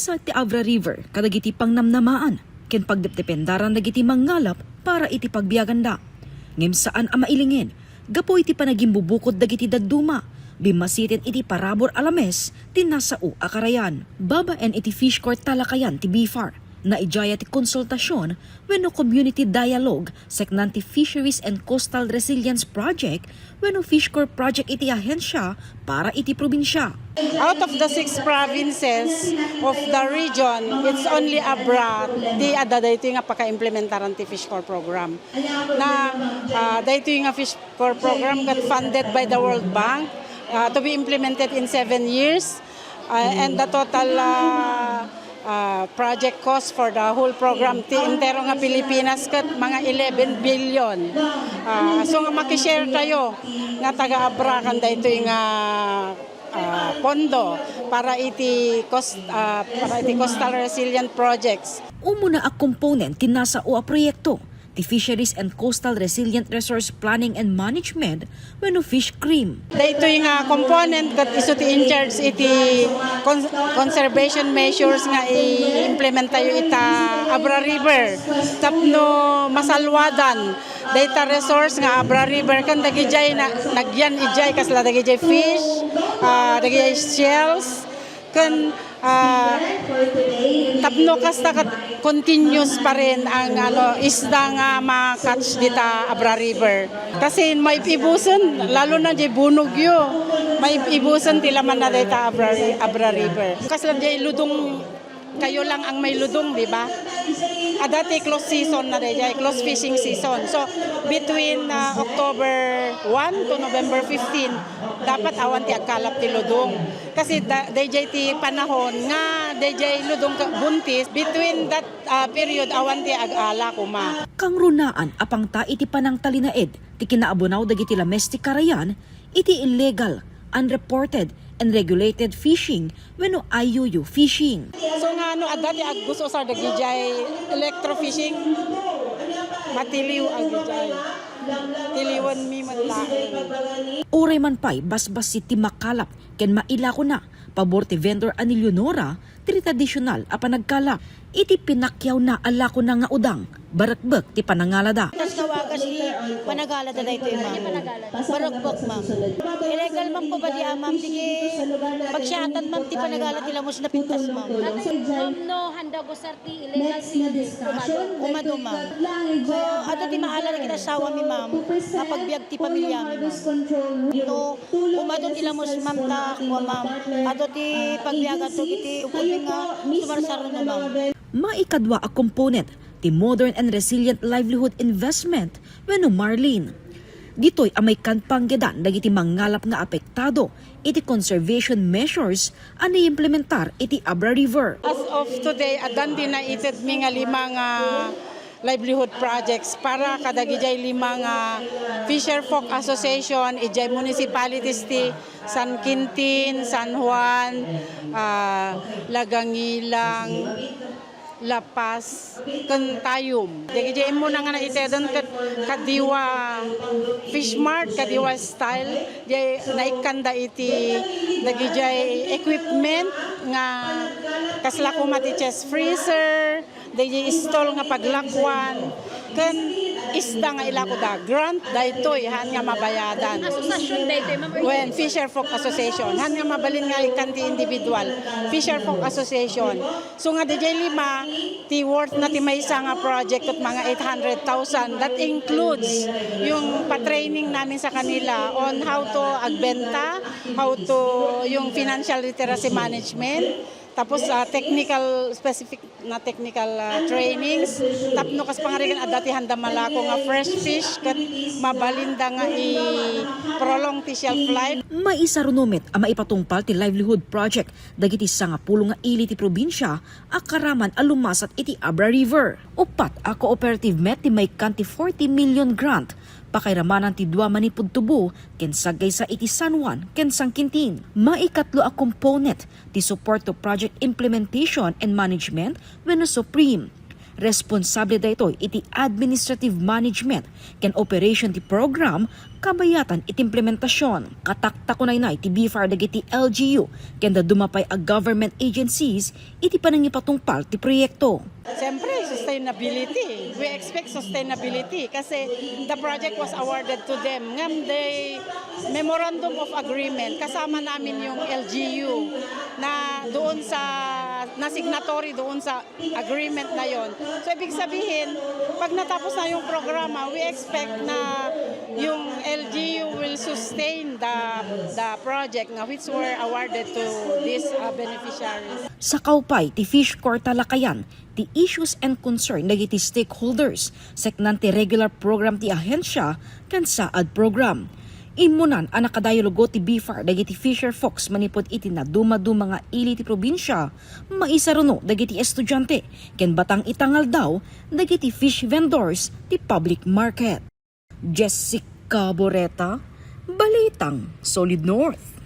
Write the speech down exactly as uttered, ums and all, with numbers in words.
Sa ti Abra River kadagiti pangnamnamaan ken pagdepdependaran dagiti mangngalap para iti pagbiaganda. Ngem saan a mailinged, gapu iti panagimbubukod dagiti dadduma, bimmasiten iti parabur a lames ti nasao a karayan. Babaen iti Fish Court Talakayan ti BFAR, naijaya ti konsultasion wenno community dialogue seknan ti Fisheries and Coastal Resilience Project wenno Fish Corps Project iti ahensia para iti probinsia. Out of the six provinces of the region, it's only Abra ti adda daytoy nga pakaimplementaran ti Fish Corps program. Na, ah, daytoy nga Fish Corps program ket funded by the World Bank, ah, to be implemented in seven years. Ah, and the total, ah, ah, project cost for the whole program ti entero nga Pilipinas ket mga eleven billion. Ah, so nga makishare tayo nga taga Abra kan daytoy nga, ah, pondo para iti cost, ah, para iti coastal resilient projects. Umuna a component ti nasao a proyekto ti Fisheries and Coastal Resilient Resource Planning and Management wenno FishCREAM. Daytoy nga component ket isu ti in charge iti cons-, conservation measures nga i-implement tayo ita Abra River tapno masalwadan dayta resource nga Abra River ken dagidiay na, nagyan idiay kasla dagidiay fish, ah, dagidiay shells, ken, ah, tapno kasta ket continuous pa rin ang, ano, isda nga ma-catch dita Abra River. Kasi maib-ibusen, lalo na di bunogyo, maib-ibusen ti laman na dayta Abra, Abra River. Kasla di ludong, kayo lang ang may ludong, di ba? Adda ti close season na daydiay, close fishing season. So, between, ah, October one to November fifteen, dapat awan ti agkalap ti ludong. Kasi da-, daydiay ti panahon nga daydiay ludong ka-, buntis, between that, ah, period, awan ti ag-ala koma. Kangrunaan a pangta iti panangtalinaed ti kinaabunaw dagiti lames ti karayan iti illegal, unreported, unregulated fishing wenno I U U fishing. So nga no adda ti aggus-usar dagidiay electrofishing, matiliw agidiay. Tiliwenmi met laeng. Uray man pay basbassit ti makalap ken mailakona pabor ti vendor a ni Leonora, ti tradisyonal a panagkalap. Iti pinakiawna a lakona nga udang, barekbek ti panangalada. Kas kawagas ti panagalada daytoy, ma'am. Barekbek, ma'am. Illegal, ma'am, ko ba di, ah, ma'am? Di ki pagsiyatan, ma'am, ti panagala ti lamos na pintas, ma'am. Ma'am, no, handa gusar ti illegal ti umadum. Umadum, ma'am. So, adu ti maala dagiti asawami, ma'am, nga pagbiag ti pamilyami, ma'am. No, umadum ti lamos, ma'am, ta, kua, ma'am. Adu ti pagbiaganto iti ukod nga sumarsaruno, ma'am. Maikadua a component ti Modern and Resilient Livelihood Investment wenno MARLIN. Ditoy a maikkan panggedan dagiti mangalap nga apektado iti conservation measures a naimplementar iti Abra River. As of today, addan di naitedmi nga lima nga livelihood projects para kadagidiay lima nga Fisher Folk Association idiay municipalities ti San Quintin, San Juan, ah, Lagangilang, La Paz, ken Tayum. Dagiti immuna nga naitedon ket kadiwa Fish Mart, kadiwa Style, diay naikkanda iti dagidiay equipment nga kasla koma ti chest freezer, dagiti stall nga paglakuan, ken isda nga ilakuda. Grant daytoy, haan nga mabayadan. Association daytoy, ma'am, or Wen, individual? Fisher Folk Association. Haan nga mabalin nga ikkan ti individual. Fisher Folk Association. So nga diay lima, ti worth na ti maysa nga project ket mga eight hundred thousand. That includes yung pa-training namin sa kanila on how to agbenta, how to, yung financial literacy management, tapos, ah, technical, specific na technical, ah, trainings, tapno kas pangarigan adda ti handa malako nga fresh fish ket mabalinda nga i-prolong ti shelf life. Maisaruno met a maipatungpal ti livelihood project dagiti sangapulo nga ili ti probinsia a karaman a lumasat iti Abra River. Upat a cooperative met ti maikkan ti forty million grant, pakairamanan ti dua manipud tubo ken saggaysa iti San Juan ken San Quintin. Maikatlo a component ti Support to Project Implementation and Management wenno SUPRIM. Responsable daytoy iti administrative management ken operation ti program kabayatan iti implementasion. Kataktakunaynay ti BFAR dagiti L G U ken dadduma pay a government agencies iti panangipatungpal ti proyekto. Siyempre, sustainability. We expect sustainability kasi the project was awarded to them. Ngam, the memorandum of agreement, kasama namin yung L G U na doon sa, na signatory doon sa agreement na yon. So, ibig sabihin, pag natapos na yung programa, we expect na yung L G U will sustain the, the project nga which were awarded to these uh, beneficiaries. Sakaw pay ti Fish Corps Talakayan ti issues and concern dagiti stakeholders, seknan ti regular program ti ahensya ken saad program. Immunan a nakadialogo ti BFAR dagiti fisher folks manipud iti nadumaduma nga ili ti probinsia, maisaruno dagiti estudiante ken batang itangaldaw dagiti fish vendors ti public market. Jessica Boreta, Balitang Solid North.